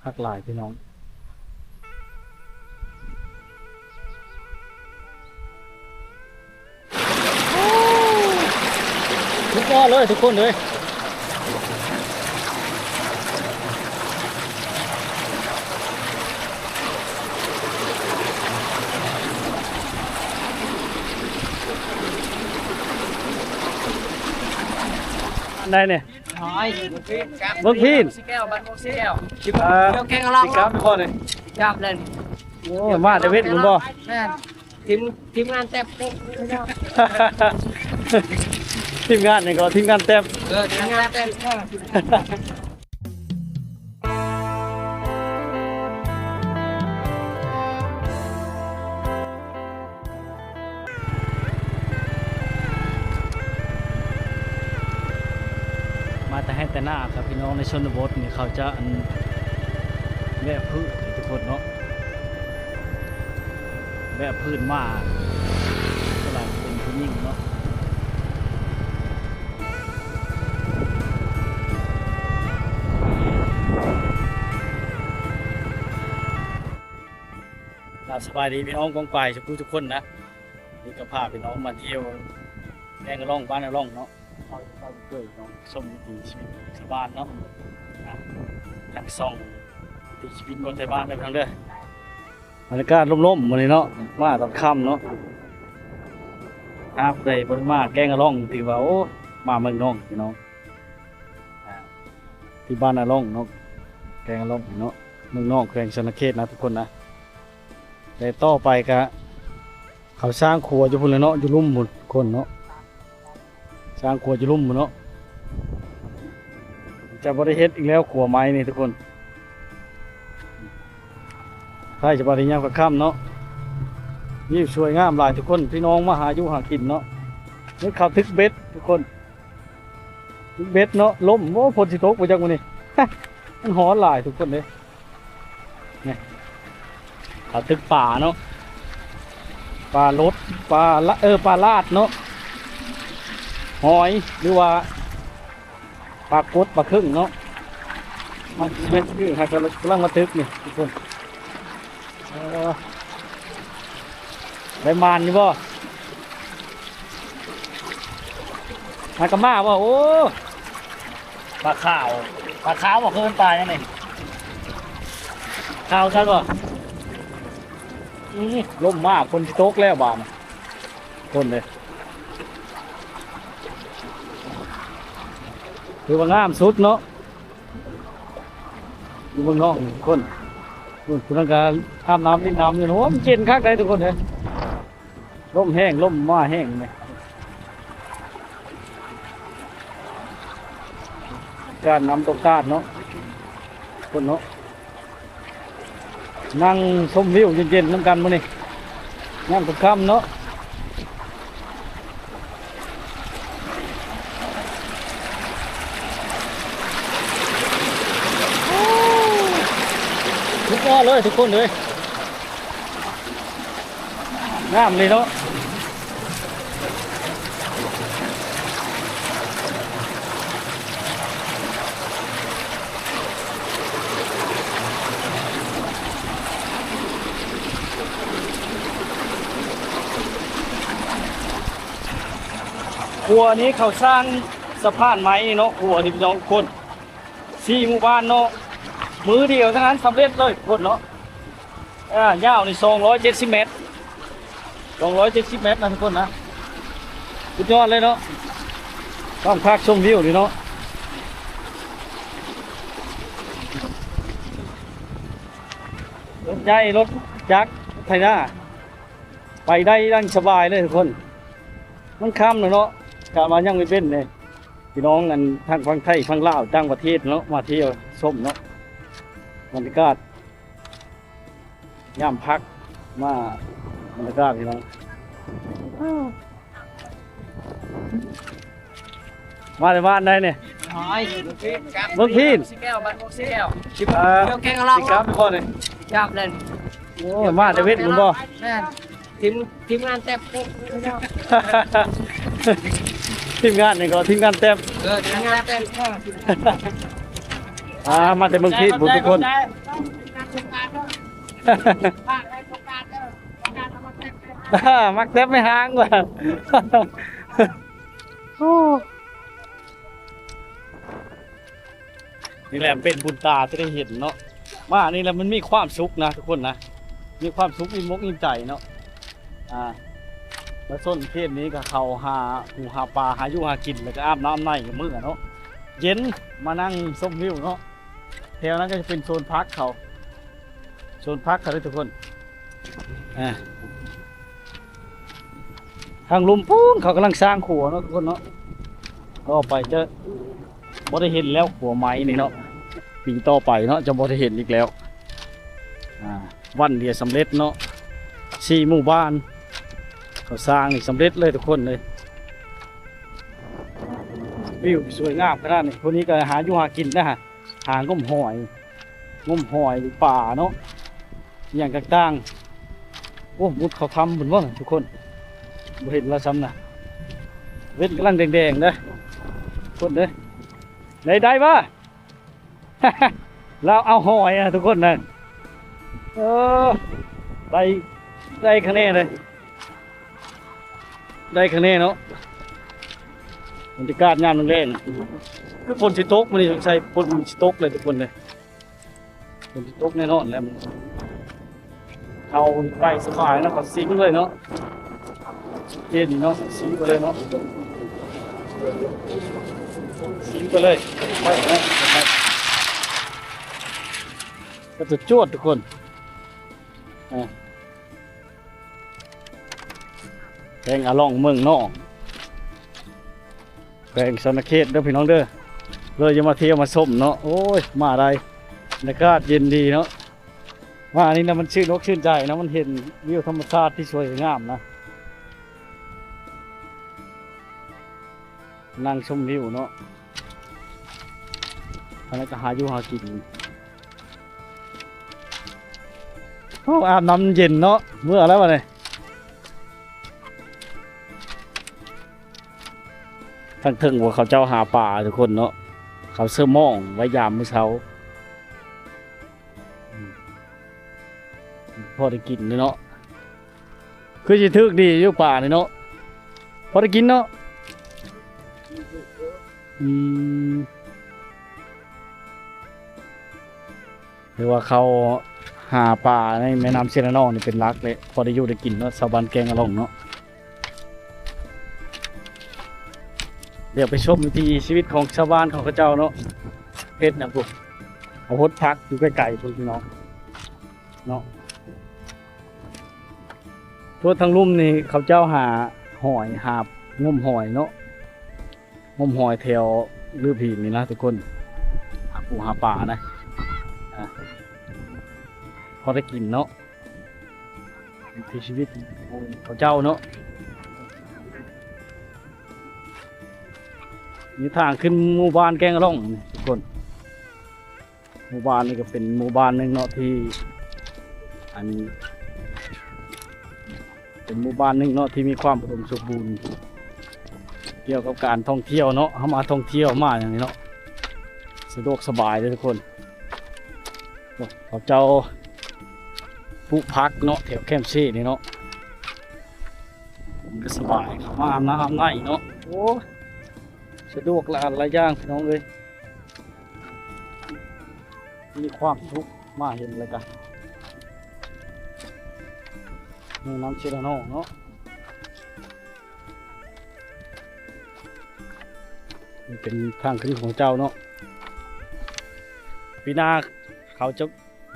ຄັກຫຼາຍພີ່ນ້ອງ. ສຸດຍອດເລີຍທຸກຄົນເອີຍ. ອັນໃດນີ້? ເບິ່ງພີ້ນ ຊິແກ້ວ ບ້ານມ່ວງຊິແກ້ວ ເອີ ແກ້ວແກງລອງ ຊິກັບບໍ່ນີ້? ກັບແລ້ວນີ້. ໂອ້ ມາແຕ່ເວັນພຸ້ນບໍ່? ແມ່ນ ທີມ ທີມງານແຕັບ ທີມງານຫຍັງກໍ ທີມງານແຕັບ ເອີ ທີມງານແຕັບ. ມາແຕ່ໄຮ່ແຕ່ນາຄັບ ພີ່ນ້ອງໃນຊົນນະບົດນີ້ ເຂົາຈະ ອັນ ແບບພື້ນທຸກຄົນເນາະ ແບບພື້ນມາ ສ່ວນຫຼາຍເປັນຜູ້ຍິງເນາະ. ກາບສະບາຍດີພີ່ນ້ອງປ້ອງປາຍທຸກໆຄົນນະ. ນີ້ກໍພາພີ່ນ້ອງມາທ່ຽວແກ້ງອະລ່ອງ ບ້ານອະລ່ອງເນາະ. ເຮົາຈະພາໄປເບິ່ງເນາະ ຊົມວິຖີຊີວິດຊາວບ້ານເນາະ. ອ່າ ທັງສອງວິຖີຊີວິດຂອງຊາວບ້ານເດີພີ່ນ້ອງເດີ. ບັນຍາກາດລົມໆມື້ນີ້ເນາະ ມາຕອນຄ່ຳເນາະ. ຫາກໄດ້ບໍ່ໄດ້ມາແກ້ງອະລ່ອງ ຖືວ່າ ໂອ້ ມາເມືອງນອກພີ່ນ້ອງ. ອ່າ ທີ່ບ້ານອະລ່ອງເນາະ ແກ້ງອະລ່ອງເນາະ ເມືອງນອກ ແຂວງສະຫວັນນະເຂດນະທຸກຄົນນະ. ແຕ່ຕໍ່ໄປກະ ເຂົາສ້າງຂົວຢູ່ພຸ້ນແຫຼະເນາະ ຢູ່ລຸ່ມພຸ້ນທຸກຄົນເນາະ. ສ້າງຂົວຢູ່ລຸ່ມພຸ້ນເນາະ ຈະບໍ່ໄດ້ເຮັດອີກແລ້ວ ຂົວໄມ້ນີ້ທຸກຄົນ. ໃກ້ຈະບໍ່ໄດ້ຍາມຄ່ຳເນາະ ວິວສວຍງາມຫຼາຍທຸກຄົນ. ພີ່ນ້ອງມາຫາຢູ່ຫາກິນເນາະ. ນີ້ເຂົາຕຶກເບັດທຸກຄົນ ຕຶກເບັດເນາະ. ລົມ ໂອ້ ຝົນຊິຕົກບໍ່ຈັກມື້ນີ້ ມັນຮ້ອນຫຼາຍທຸກຄົນເດ້. ນີ້ ເຂົາຕຶກປາເນາະ ປາລົດ ປາລະ ເອີ ປາລາດເນາະ ຫອຍ ຫຼືວ່າປາກົດ ປາເຄິງເນາະ. ມັນແມ່ນຄືຫາກຳລັງມາຕຶກນີ້ທຸກຄົນ. ເອີ ໄດ້ໝານຢູ່ບໍ່? ຫາກະມາບໍ່? ໂອ້ ປາຂາວ ປາຂາວບໍ່? ຄືເອີ້ນປາຫຍັງນີ້? ຂາວຊັ້ນບໍ່? ອື ລົມມາ ຝົນຊິຕົກແລ້ວບາດນີ້ ຄົນເດ້. ຖືວ່າງາມສຸດເນາະ ຢູ່ເມືອງນອກນີ້ທຸກຄົນ. ພຸ້ນ ຜູ້ນັ້ນກໍອາບນ້ຳຫຼິ້ນນ້ຳຢູ່. ໂອ້ ມັນເຢັນຄັກໄດ໋ທຸກຄົນເອີຍ. ລົມແຮງ ລົມມາແຮງນີ້ ການນ້ຳຕົກຕາດເນາະ ຄົນເນາະ. ນັ່ງຊົມວິວເຢັນໆນຳກັນມື້ນີ້ ຍາມຄ່ຳໆເນາະ. ສຸດຍອດເລີຍທຸກຄົນເອີຍ. ງາມເລີຍເນາະ. ຂົວນີ້ເຂົາສ້າງສະພານໄມ້ເນາະ ຂົວນີ້ພີ່ນ້ອງທຸກຄົນ. ສີ່ໝູ່ບ້ານເນາະ ມື້ດຽວເທົ່ານັ້ນສຳເລັດເລີຍທຸກຄົນເນາະ. ອ່າ ຍາວນີ້ສອງຮ້ອຍເຈັດສິບແມັດ ສອງຮ້ອຍເຈັດສິບແມັດນະທຸກຄົນນະ. ສຸດຍອດເລີຍເນາະ ຕ້ອງພັກຊົມວິວນີ້ເນາະ. ລົດໃຫຍ່ ລົດຈັກ ໄຖນາ ໄປໄດ້ຢ່າງສະບາຍເລີຍທຸກຄົນ. ມັນຄ່ຳແລ້ວເນາະ ກະວ່າຍັງເວັນໆເດ້ ພີ່ນ້ອງອັນທາງຝັ່ງໄທຝັ່ງລາວຕ່າງປະເທດເນາະ ມາທ່ຽວຊົມເນາະ ບັນຍາກາດຍາມພັກ ມາບັນຍາກາດພີ່ນ້ອງ. ມາແຕ່ບ້ານໃດນີ້? ໂອ້ຍ ເມືອງພີ້ນ ຊິແກ້ວ ບ້ານມ່ວງຊິແກ້ວ ເອີ ຊິກັບບໍ່ນີ້? ກັບແລ້ວນີ້. ໂອ້ ມາແຕ່ເວັນພຸ້ນບໍ່? ແມ່ນ ທີມ ທີມງານແຕັບ ທີມງານຫຍັງກໍ? ທີມງານແຕັບ ເອີ ທີມງານແຕັບ. ອ່າ ມາແຕ່ເມືອງພີດພຸ້ນທຸກຄົນ ມັກແຕັບໄມ້ຫາງວ່າ ໂອ້ ນີ້ແຫຼະເປັນບຸນຕາທີ່ໄດ້ເຫັນເນາະ ມານີ້ແຫຼະມັນມີຄວາມສຸກນະທຸກຄົນນະ ມີຄວາມສຸກອີ່ມອົກອີ່ມໃຈເນາະ ອ່າ ມາຊົນເຂດນີ້ກໍເຂົ້າຫາປູຫາປາ ຫາຢູ່ຫາກິນ ແລ້ວກໍອາບນ້ຳໃນມື້ເນາະ ເຢັນ ມານັ່ງຊົມວິວເນາະ ແຖວນັ້ນກໍຈະເປັນໂຊນຜັກເຂົາ ໂຊນຜັກເຂົາເດີທຸກຄົນ ອ່າ ທາງລຸ່ມພຸ້ນເຂົາກຳລັງສ້າງຂົວເນາະທຸກຄົນເນາະ ຕໍ່ໄປຈະບໍ່ໄດ້ເຫັນແລ້ວ ຂົວໄມ້ນີ້ເນາະ ປີຕໍ່ໄປເນາະ ຈະບໍ່ໄດ້ເຫັນອີກແລ້ວ ອ່າ ວັນດຽວສຳເລັດເນາະ ສີ່ໝູ່ບ້ານ ເຂົາສ້າງນີ້ສຳເລັດເລີຍທຸກຄົນເລີຍ ວິວສວຍງາມຂະໜາດນີ້ ຜູ້ນີ້ກໍຫາຢູ່ຫາກິນນະ ຫາງົມຫອຍ ງົມຫອຍປາເນາະ ອີ່ຫຍັງຕ່າງໆ ໂອ້ ມຸດເຂົ້າຖ້ຳພຸ້ນບໍ່ທຸກຄົນ ບໍ່ເຫັນລະຊ້ຳນະ ເວັນກຳລັງແດງໆເດີ ຄົນເດີ ໄດ້ ໄດ້ບໍ່? ລາວເອົາຫອຍນະທຸກຄົນນະ ເອີ ໄດ້ ໄດ້ຄະແນນເລີຍ ໄດ້ຄະແນນເນາະ ບັນຍາກາດຍາມແລງໆ ຄືຝົນຊິຕົກມື້ນີ້ ສົງໄສຝົນຊິຕົກເລີຍທຸກຄົນເລີຍ ຝົນຊິຕົກແນ່ນອນແຫຼະ ເຮົາໄປສະບາຍເນາະ ເຂົາຊິງເລີຍເນາະ ເຢັນເນາະ ຊິງໄປເລີຍເນາະ ຊິງໄປເລີຍ ໄປເນາະ ໄປ ກໍຈະຈວດທຸກຄົນ ອ່າ ແຂວງອາລອງເມືອງນອງ ແຂວງສະຫວັນນະເຂດເດີພີ່ນ້ອງເດີ ເລີຍຈະມາທ່ຽວມາຊົມເນາະ ໂອ້ຍ ມາໄດ້ ບັນຍາກາດເຢັນດີເນາະ ມານີ້ນະມັນຊື່ນອົກຊື່ນໃຈເນາະ ມັນເຫັນວິວທຳມະຊາດທີ່ສວຍງາມນະ ນັ່ງຊົມວິວເນາະ ອັນນັ້ນກໍຫາຢູ່ຫາກິນ ໂອ້ ອາບນ້ຳເຢັນເນາະ ເມື່ອແລ້ວບັດນີ້ ທາງເທິງພວກເຂົາເຈົ້າຫາປາທຸກຄົນເນາະ ເຂົາເຊື່ອມອງໄວ້ຍາມມື້ເຊົ້າ ພໍໄດ້ກິນເນາະ ຄືຊິຖືກດີຢູ່ປານີ້ເນາະ ພໍໄດ້ກິນເນາະ ອືມ ຖືວ່າເຂົາຫາປາໃນແມ່ນ້ຳເຊລະນອງນີ້ເປັນຫຼັກເລີຍ ພໍໄດ້ຢູ່ໄດ້ກິນເນາະ ຊາວບ້ານແກ້ງອາລ່ອງເນາະ ດຽວໄປຊົມວິຖີຊີວິດຂອງຊາວບ້ານຂອງເຂົາເຈົ້າເນາະ ເຮັດຫຍັງພຸ້ນ ເອົາຫົດຜັກຢູ່ໃກ້ໆພຸ້ນພີ່ນ້ອງເນາະ ທົ່ວທາງລຸ່ມນີ້ເຂົາເຈົ້າຫາຫອຍ ຫາງົມຫອຍເນາະ ງົມຫອຍແຖວລືບຫີນນີ້ນະທຸກຄົນ ຫາປູຫາປານະ ອ່າ ພໍໄດ້ກິນເນາະ ວິຖີຊີວິດຂອງເຂົາເຈົ້າເນາະ ນີ້ທາງຂຶ້ນໝູ່ບ້ານແກ້ງອາລ່ອງນີ້ທຸກຄົນ ໝູ່ບ້ານນີ້ກໍເປັນໝູ່ບ້ານໜຶ່ງເນາະທີ່ ອັນ ເປັນໝູ່ບ້ານໜຶ່ງເນາະທີ່ມີຄວາມອຸດົມສົມບູນ ກ່ຽວກັບການທ່ອງທ່ຽວເນາະ ເຮົາມາທ່ອງທ່ຽວມາຫຍັງນີ້ເນາະ ສະດວກສະບາຍເລີຍທຸກຄົນ ເຂົາເຈົ້າປູກຜັກເນາະ ແຖວແຄມເຊນີ້ເນາະ ມັນກໍສະບາຍ ເຂົ້າມາອາບນ້ຳອາບໃນເນາະ ໂອ້ ສະດວກຫຼາຍອັນຫຼາຍຢ່າງພີ່ນ້ອງເອີຍ ມີຄວາມສຸກ ມາເຫັນແລ້ວກະ ແມ່ນ້ຳເຊລະນອງເນາະ ນີ້ເປັນທາງຂຶ້ນຂອງເຈົ້າເນາະ ປີໜ້າເຂົາຈະ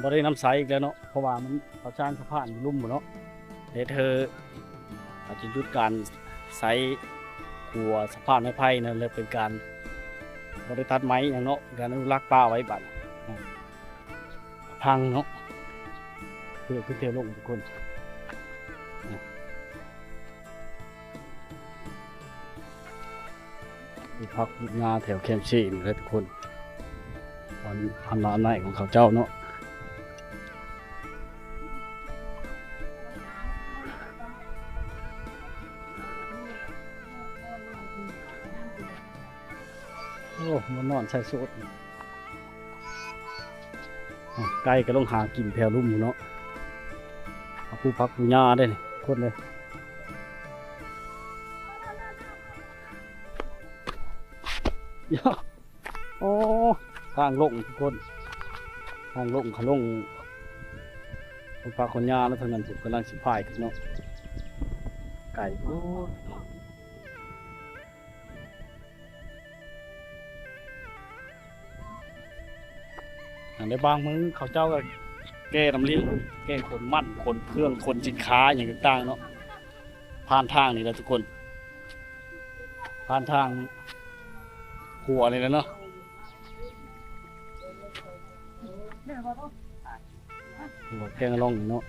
ບໍ່ໄດ້ນຳໃຊ້ອີກແລ້ວເນາະ ເພາະວ່າມັນ ເຂົາສ້າງສະພານລຸ່ມເນາະ ເຮັດໃຫ້ ອາດຈະຢຸດການໃຊ້ຂົວສະພານໄມ້ໄຜ່ນັ້ນ ແລະ ເປັນການບໍ່ໄດ້ຕັດໄມ້ຫຍັງເນາະ ເປັນການອະນຸລັກປ່າໄວ້ບັດ ພັງເນາະ ເພື່ອຂຶ້ນເທື່ອລົງທຸກຄົນ ປູກຜັກປູກຫຍ້າແຖວແຄມເຊນີ້ແຫຼະທຸກຄົນ ອັນ ອັນລະອັນໄນຂອງເຂົາເຈົ້າເນາະ ໂອ້ ມານອນໃສ່ໂສດ. ໄກ່ກໍລົງຫາກິນແຖວລຸ່ມເນາະ ເອົາປູຜັກປູຫຍ້າເດ້ນີ້ ຄົນເດ້. ໂອ້ ທາງລົງທຸກຄົນ ທາງລົງ ຂາລົງ ຄົນພາຄົນຍາເນາະ ທາງນັ້ນພຸ້ນກຳລັງຊິພາຍຂຶ້ນເນາະ ໄກໂພດ. ອັນໃດບາງມື້ເຂົາເຈົ້າກໍແກ່ນຳລິງ ແກ່ຂົນມັນ ຂົນເຄື່ອງ ຂົນສິນຄ້າຫຍັງຕ່າງໆເນາະ ຜ່ານທາງນີ້ແຫຼະທຸກຄົນ ຜ່ານທາງຂົວນີ້ແຫຼະເນາະ ຂົວແກງອະລ່ອງນີ້ເນາະ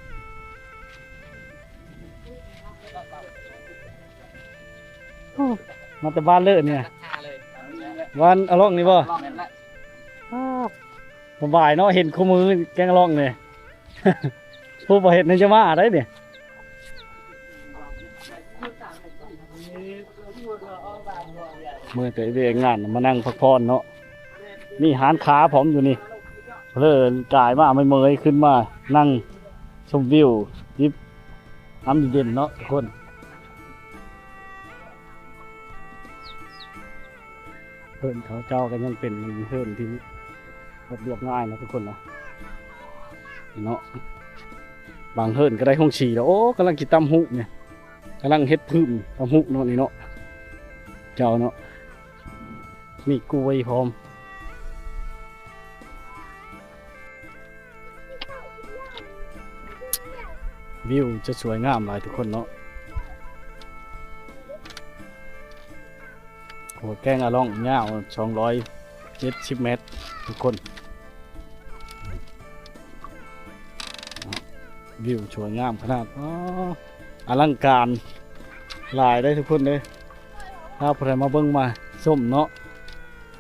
ໂອ້ ມາແຕ່ບ້ານເລີນີ້ ບ້ານອະລ່ອງນີ້ບໍ່? ສະບາຍເນາະ ເຫັນຄູ່ມື້ແກງອະລ່ອງນີ້ ຜູ້ບໍ່ເຮັດນີ້ຈະມາໄດ້ນີ້ ເມື່ອຍແຕ່ວຽກງານມານັ່ງພັກຜ່ອນເນາະ ມີຮ້ານຄ້າພ້ອມຢູ່ນີ້ ເລີຍກາຍມາເມື່ອຍໆ ຂຶ້ນມານັ່ງຊົມວິວ ຈິບນ້ຳເຢັນເນາະທຸກຄົນ. ເຮືອນເຂົາເຈົ້າກໍຍັງເປັນເຮືອນທີ່ແບບລຽບງ່າຍນະທຸກຄົນນະ ເນາະ ບາງເຮືອນກໍໄດ້ໂຮງສີແລ້ວ ໂອ້ ກຳລັງຊິຕຳຫຸນີ້ ກຳລັງເຮັດຜຶ້ມຕຳຫຸເນາະນີ້ເນາະ ເຈົ້າເນາະ ມີກ້ວຍພ້ອມ. ວິວຈະສວຍງາມຫຼາຍທຸກຄົນເນາະ ໂອ້ ແກງອະລ່ອງຍາວສອງຮ້ອຍເຈັດສິບແມັດທຸກຄົນ ວິວສວຍງາມຂະໜາດ ອໍ ອະລັງການຫຼາຍເດ້ທຸກຄົນເດ້ ຖ້າຜູ້ໃດມາເບິ່ງມາຊົມເນາະ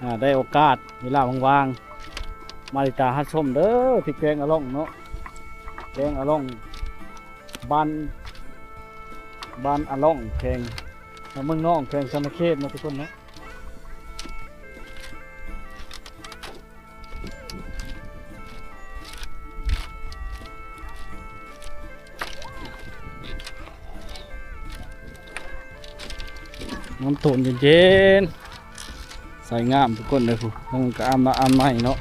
ອາ ໄດ້ໂອກາດເວລາວ່າງໆ ມາຕິດຕາມຮັບຊົມເດີ ທີ່ແກງອະລ່ອງເນາະ ແກງອະລ່ອງ ບ້ານ ບ້ານອະລ່ອງ ແຂວງ ເມືອງນອງ ແຂວງສະຫວັນນະເຂດເນາະທຸກຄົນເນາະ. ນ້ຳໂຕນເຢັນໆ ໃສງາມທຸກຄົນເດີ ຜູ້ ເພິ່ນກໍອາບນ້ຳອາບໃນເນາະ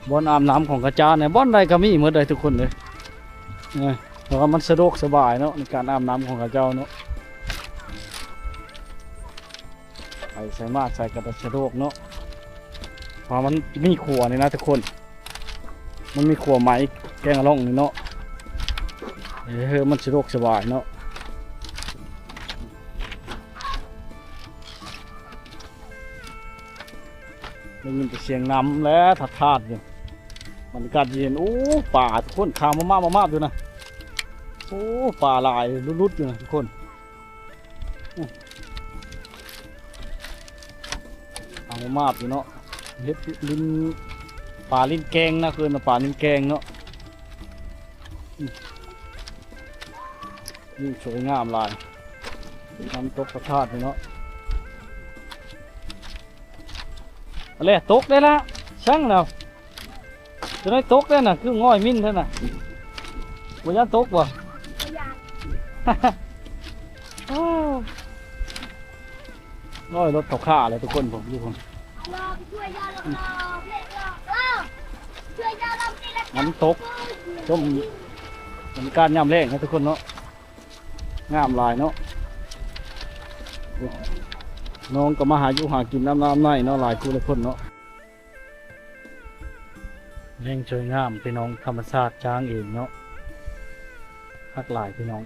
ບ່ອນອາບນ້ຳຂອງເຂົາເຈົ້ານີ້ ບ່ອນໃດກໍມີໝົດເດ້ທຸກຄົນເດີ ເອີ ເພາະວ່າມັນສະດວກສະບາຍເນາະ ໃນການອາບນ້ຳຂອງເຂົາເຈົ້າເນາະ. ໄປໃສມາໃສກໍໄດ້ສະດວກເນາະ ເພາະວ່າມັນມີຂົວນີ້ນະທຸກຄົນ ມັນມີຂົວໄມ້ແກງອະລ່ອງນີ້ເນາະ ເອີ ມັນສະດວກສະບາຍເນາະ ໄດ້ຍິນແຕ່ສຽງນ້ຳແຫຼະ ທາດໆຢູ່ ບັນຍາກາດເຢັນ ໂອ້ ປາທຸກຄົນ ຂາວມາບໆຢູ່ນະ ໂອ້ ປາຫຼາຍຫຼຸດໆຢູ່ນະທຸກຄົນ. ອືມ ເອົາມາບຢູ່ເນາະ ເຮັດລິ້ນ ປາລິ້ນແກງນະ ເອີ້ນວ່າປາລິ້ນແກງເນາະ ອືມ ວິວສວຍງາມຫຼາຍ ນ້ຳຕົກພະທາດນີ້ເນາະ ເອົາແຫຼະ ຕົກໄດ້ລະ ຊ່າງແລ້ວ. ຈະໄດ້ຕົກແລ້ວນະ ຄືງ່ອຍມິ້ນແທ້ນະ ບໍ່ຢ້ານຕົກບໍ່? ບໍ່ຢ້ານ ໂອ້ຍ ລົດເຂົາຂ້າແລ້ວທຸກຄົນ ເບິ່ງຢູ່ພຸ້ນ ນ້ຳຕົກ ຊົມບັນຍາກາດຍາມແລງເນາະທຸກຄົນເນາະ. ງາມຫຼາຍເນາະ ນ້ອງກໍມາຫາຢູ່ຫາກິນ ອາບນ້ຳອາບໃນເນາະ ຫຼາຍຄູ່ຫຼາຍຄົນເນາະ ແຮ່ງສວຍງາມພີ່ນ້ອງ ທຳມະຊາດສ້າງເອງເນາະ ຄັກຫຼາຍພີ່ນ້ອງ.